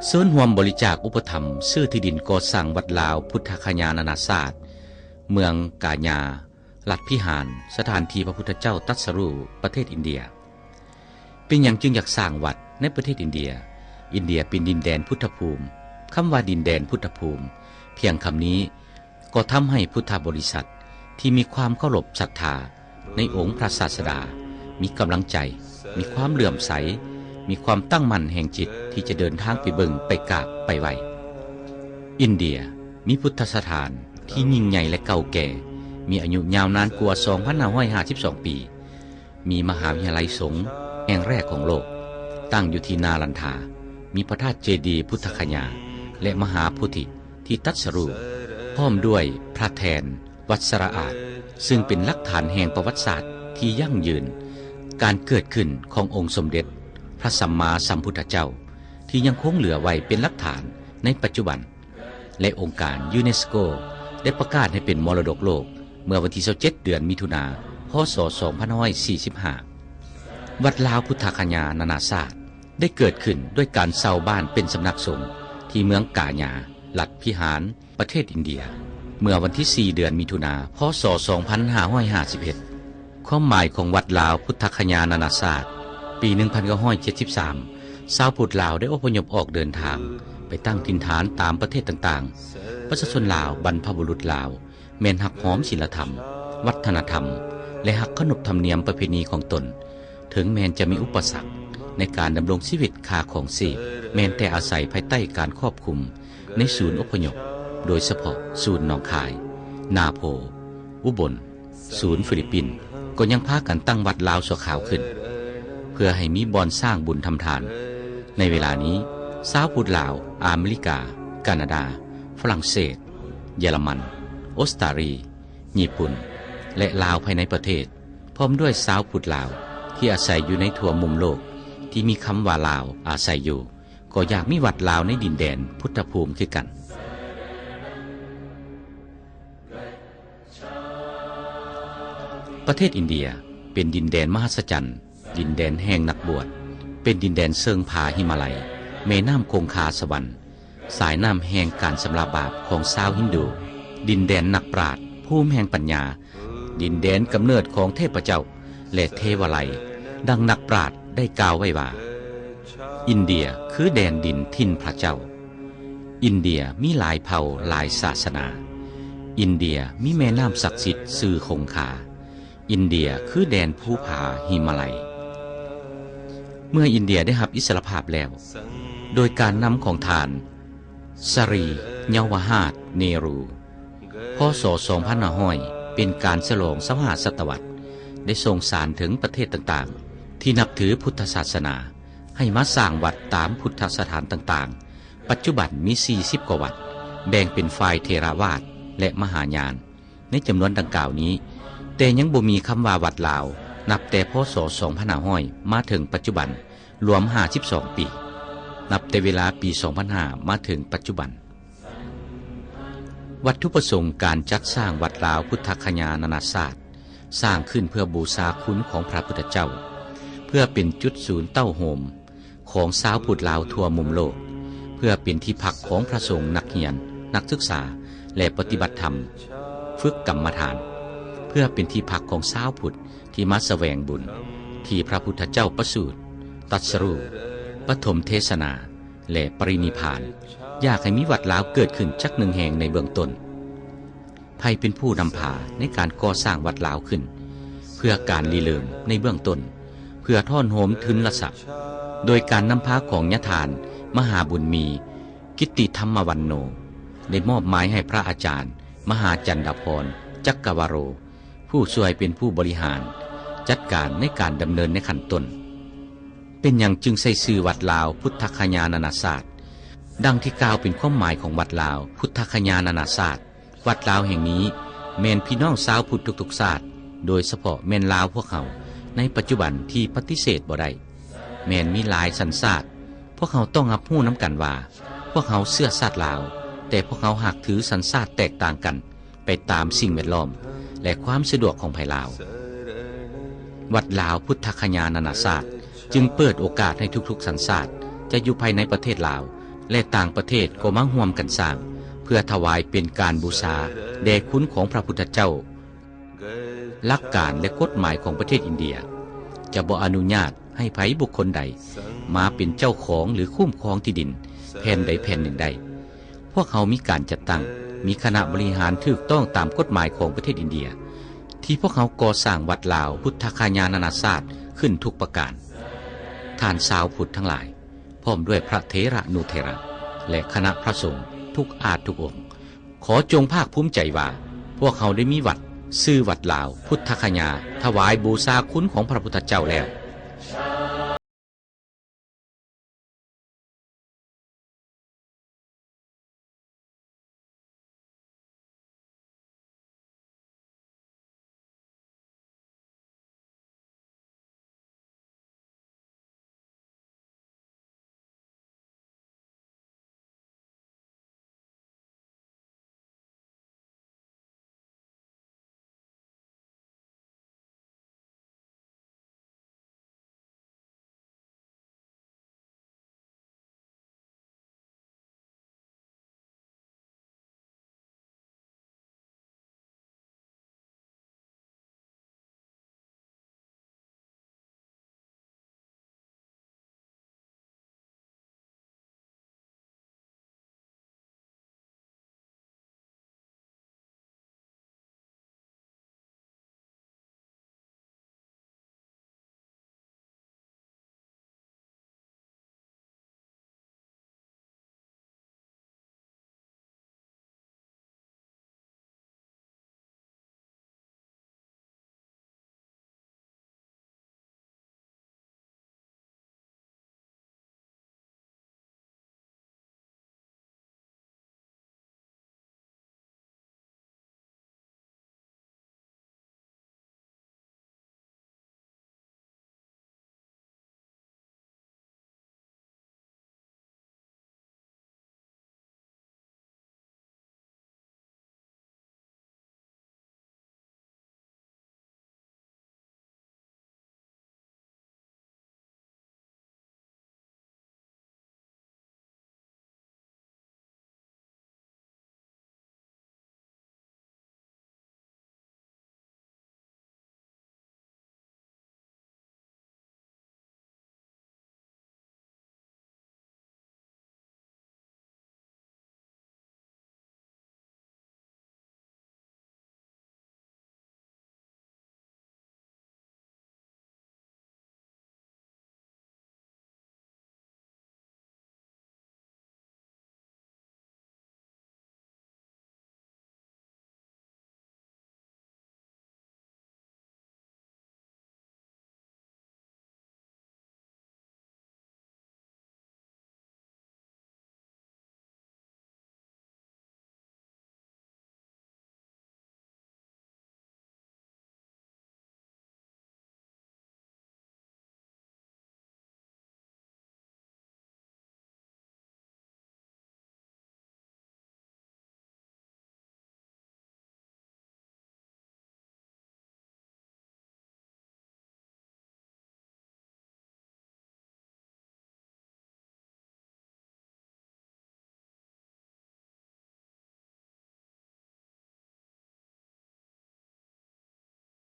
ເຊີນຮ່ວມບໍລິຈາກອຸປະຖຳຊື້ທີ່ດິນກໍ່ສ້າງວັດລາວພຸດທະຄະຍານານາຊາດ ເມືອງກາຍາ ລັດພິຫານ ສະຖານທີ່ພະພຸດທະເຈົ້າຕັດສະຮູ້ ປະເທດອິນເດຍ. ເປັນຫຍັງຈຶ່ງຢາກສ້າງວັດໃນປະເທດອິນເດຍ? ອິນເດຍເປັນດິນແດນພຸດທະພູມ. ຄຳວ່າດິນແດນພຸດທະພູມ ພຽງຄຳນີ້ກໍທຳໃຫ້ພຸດທະບໍລິສັດທີ່ມີຄວາມເຄົາລົບສັດທາໃນອົງພະສາສະດາ ມີກຳລັງໃຈ, ມີຄວາມເຫຼື້ອມໃສ, ມີຄວາມຕັ້ງໝັ້ນແຫ່ງຈິດທີ່ຈະເດີນທາງໄປເບິ່ງ, ໄປກາບ, ໄປໄຫວ້. ອິນເດຍມີພຸດທະສະຖານທີ່ຍິ່ງໃຫຍ່ ແລະ ເກົ່າແກ່, ມີອາຍຸຍາວນານກວ່າສອງພັນຫ້າຮ້ອຍຫ້າສິບສອງປີ. ມີມະຫາວິທະຍາໄລສົງແຫ່ງແລກຂອງໂລກ ຕັ້ງຢູ່ທີ່ນາລັນທາ, ມີພະທາດເຈດີພຸດທະຄະຍາ ແລະ ມະຫາໂພທິທີ່ຕັດສະຮູ້, ພ້ອມດ້ວຍພະແທ່ນວັດສະລະອາດ, ຊຶ່ງເປັນຫຼັກຖານແຫ່ງປະຫວັດສາດທີ່ຢັ້ງຢືນ, ການເກີດຂຶ້ນຂອງອົງສົມເດັດພະສຳມາສຳພຸດທະເຈົ້າ ທີ່ຍັງຄົງເຫຼືອໄວ້ເປັນຫຼັກຖານໃນປັດຈຸບັນ. ແລະ ອົງການຢູເນສໂກ ໄດ້ປະກາດໃຫ້ເປັນມໍລະດົກໂລກ ເມື່ອວັນທີຊາວເຈັດ ເດືອນມິຖຸນາ ພ.ສ. ສອງພັນຫ້າຮ້ອຍສີ່ສິບຫ້າ. ວັດລາວພຸດທະຄະຍານານາຊາດ ໄດ້ເກີດຂຶ້ນດ້ວຍການເຊົ່າບ້ານເປັນສຳນັກສົງ ທີ່ເມືອງກາຍາ ລັດພິຫານ ປະເທດອິນເດຍ ເມື່ອວັນທີສີ່ ເດືອນມິຖຸນາ ພ.ສ. ສອງພັນຫ້າຮ້ອຍຫ້າສິບເອັດ. ຄວາມໝາຍຂອງວັດລາວພຸດທະຄະຍານານາຊາດ ປີໜຶ່ງພັນເກົ້າຮ້ອຍເຈັດສິບສາມ ຊາວພຸດລາວໄດ້ອົບພະຍົບອອກເດີນທາງໄປຕັ້ງຖິ່ນຖານຕາມປະເທດຕ່າງໆ. ປະຊາຊົນລາວ, ບັນພະບຸລຸດລາວ ແມ່ນຮັກຫອມສິນລະທຳ, ວັດທະນະທຳ ແລະ ຮັກຂະໜົບທຳນຽມປະເພນີຂອງຕົນ, ເຖິງແມ່ນຈະມີອຸປະສັກໃນການດຳລົງຊີວິດຄ່າຄອງຊີບ ແມ່ນແຕ່ອາໄສພາຍໃຕ້ການຄວບຄຸມໃນສູນອົບພະຍົບ, ໂດຍສະເພາະສູນໜອງຄາຍ, ນາໂພ, ອຸບົນ, ສູນຟີລິບປິນ ກໍຍັງພາກັນຕັ້ງວັດລາວຊົ່ວຄາວຂຶ້ນ ເພື່ອໃຫ້ມີບ່ອນສ້າງບຸນທຳທານ. ໃນເວລານີ້ ຊາວພຸດລາວ, ອາເມລິກາ, ການາດາ, ຝຣັ່ງເສດ, ເຢຍລະມັນ, ອົດສະຕາລີ, ຍີ່ປຸ່ນ ແລະ ລາວພາຍໃນປະເທດ ພ້ອມດ້ວຍຊາວພຸດລາວທີ່ອາໄສຢູ່ໃນທົ່ວມຸມໂລກທີ່ມີຄຳວ່າລາວອາໄສຢູ່ ກໍຢາກມີວັດລາວໃນດິນແດນພຸດທະພູມຄືກັນ. ປະເທດອິນເດຍເປັນດິນແດນມະຫັດສະຈັນ, ດິນແດນແຫ່ງນັກບວດ, ເປັນດິນແດນເຊີງຜາຫິມາໄລ, ແມ່ນ້ຳຄົງຄາສະຫວັນ, ສາຍນ້ຳແຫ່ງການຊຳລະບາບຂອງຊາວຮິນດູ, ດິນແດນນັກປາດ, ພູມແຫ່ງປັນຍາ, ດິນແດນກຳເນີດຂອງເທບພະເຈົ້າ ແລະ ເທວາໄລ, ດັ່ງນັກປາດໄດ້ກ່າວໄວ້ວ່າ, ອິນເດຍຄືແດນດິນຖິ່ນພະເຈົ້າ. ອິນເດຍມີຫຼາຍເຜົ່າ, ຫຼາຍສາສະໜາ. ອິນເດຍມີແມ່ນ້ຳສັກສິດຊື່ຄົງຄາ. ອິນເດຍຄືແດນພູຜາຫິມາໄລ. ເມື່ອອິນເດຍໄດ້ຮັບອິດສະຫຼະພາບແລ້ວ, ໂດຍການນຳຂອງທ່ານ ສະຣີ ເຍົາວະຮາດ ເນຣູ, ພ.ສ. ສອງພັນຫ້າຮ້ອຍ ເປັນການສະຫຼອງຊາວຫ້າສະຕະວັດ ໄດ້ສົ່ງສານເຖິງປະເທດຕ່າງໆ ທີ່ນັບຖືພຸດທະສາສະໜາ ໃຫ້ມາສ້າງວັດຕາມພຸດທະສະຖານຕ່າງໆ. ປັດຈຸບັນມີສີ່ສິບກວ່າວັດ, ແບ່ງເປັນຝ່າຍເຖລະວາດ ແລະ ມະຫາຍານ ໃນຈຳນວນດັ່ງກ່າວນີ້, ແຕ່ຍັງບໍ່ມີຄຳວ່າວັດລາວ ນັບແຕ່ ພ.ສ. ສອງພັນຫ້າຮ້ອຍ ມາເຖິງປັດຈຸບັນ ລວມຫ້າສິບສອງປີ, ນັບແຕ່ເວລາປີສອງພັນຫ້າມາເຖິງປັດຈຸບັນ. ວັດຖຸປະສົງການຈັດສ້າງວັດລາວພຸດທະຄະຍານານາຊາດ ສ້າງຂຶ້ນເພື່ອບູຊາຄຸນຂອງພະພຸດທະເຈົ້າ, ເພື່ອເປັນຈຸດສູນເຕົ້າໂຮມຂອງຊາວພຸດລາວທົ່ວມຸມໂລກ, ເພື່ອເປັນທີ່ພັກຂອງພະສົງ, ນັກຮຽນ, ນັກສຶກສາ ແລະ ປະຕິບັດທຳ, ຝຶກກຳມະຖານ, ເພື່ອເປັນທີ່ພັກຂອງຊາວພຸດ ທີ່ມາສະແຫວງບຸນທີ່ພະພຸດທະເຈົ້າປະສູດ, ຕັດສະຮູ້, ປະຖົມເທສະນາ ແລະ ປະລິນິພານ, ຢາກໃຫ້ມີວັດລາວເກີດຂຶ້ນຈັກໜຶ່ງແຫ່ງໃນເບື້ອງຕົ້ນ. ໃຜເປັນຜູ້ນຳພາໃນການກໍ່ສ້າງວັດລາວຂຶ້ນ ເພື່ອການລິເລີ່ມໃນເບື້ອງຕົ້ນ, ເ ເພື່ອທ້ອນໂຮມທຶນລະຊັບ ໂດຍການນຳພາຂອງຍາທ່ານ ມະຫາບຸນມີ ກິດຕິທຳມະວັນໂນ ໄດ້ມອບໝາຍໃຫ້ພະອາຈານ ມະຫາຈັນດາພອນ ຈັກກະວະໂຣ ຜູ້ຊ່ວຍເປັນຜູ້ບໍລິຫານ ຈັດການໃນການດຳເນີນໃນຂັ້ນຕົ້ນ. ເປັນຫຍັງຈຶ່ງໃຊ້ຊື່ວັດລາວພຸດທະຄະຍານານາຊາດ? ດັ່ງທີ່ກ່າວເປັນຄວາມໝາຍຂອງວັດລາວພຸດທະຄະຍານານາຊາດ, ວັດລາວແຫ່ງນີ້ແມ່ນພີ່ນ້ອງຊາວພຸດທຸກໆຊາດ, ໂດຍສະເພາະແມ່ນລາວພວກເຮົາໃນປັດຈຸບັນທີ່ປະຕິເສດບໍ່ໄດ້, ແມ່ນມີຫຼາຍສັນຊາດ. ພວກເຮົາຕ້ອງຮັບຮູ້ນຳກັນວ່າ ພວກເຮົາເຊື້ອຊາດລາວ, ແຕ່ພວກເຮົາຫາກຖືສັນຊາດແຕກຕ່າງກັນໄປຕາມສິ່ງແວດລ້ອມ ແລະ ຄວາມສະດວກຂອງໃຜລາວ. ວັດລາວພຸດທະຄະຍານານາຊາດຈຶ່ງເປີດໂອກາດໃຫ້ທຸກໆສັນຊາດ ຈະຢູ່ພາຍໃນປະເທດລາວ ແລະ ຕ່າງປະເທດກໍມາຮ່ວມກັນສ້າງ ເພື່ອຖວາຍເປັນການບູຊາແດ່ຄຸນຂອງພະພຸດທະເຈົ້າ. ຫຼັກການ ແລະ ກົດໝາຍຂອງປະເທດອິນເດຍ ຈະບໍ່ອະນຸຍາດໃຫ້ໃຜບຸກຄົນໃດມາເປັນເຈົ້າຂອງ ຫຼື ຄຸ້ມຄອງທີ່ດິນແຜ່ນໃດແຜ່ນໜຶ່ງໄດ້. ພວກເຮົາມີການຈັດຕັ້ງ, ມີຄະນະບໍລິຫານຖືກຕ້ອງຕາມກົດໝາຍຂອງປະເທດອິນເດຍ ທີ່ພວກເຮົາກໍ່ສ້າງວັດລາວພຸດທະຄະຍານານາຊາດຂຶ້ນທຸກປະການ. ທ່ານຊາວພຸດທັງຫຼາຍ, ພ້ອມດ້ວຍພະເຖລະນຸເຖລະ ແລະ ຄະນະພະສົງທຸກອາດທຸກອົງ, ຂໍຈົ່ງພາກພູມໃຈວ່າ ພວກເຮົາໄດ້ມີວັດຊື່ວັດລາວພຸດທະຄະຍາ ຖວາຍບູຊາຄຸນຂອງພະພຸດທະເຈົ້າແລ້ວ.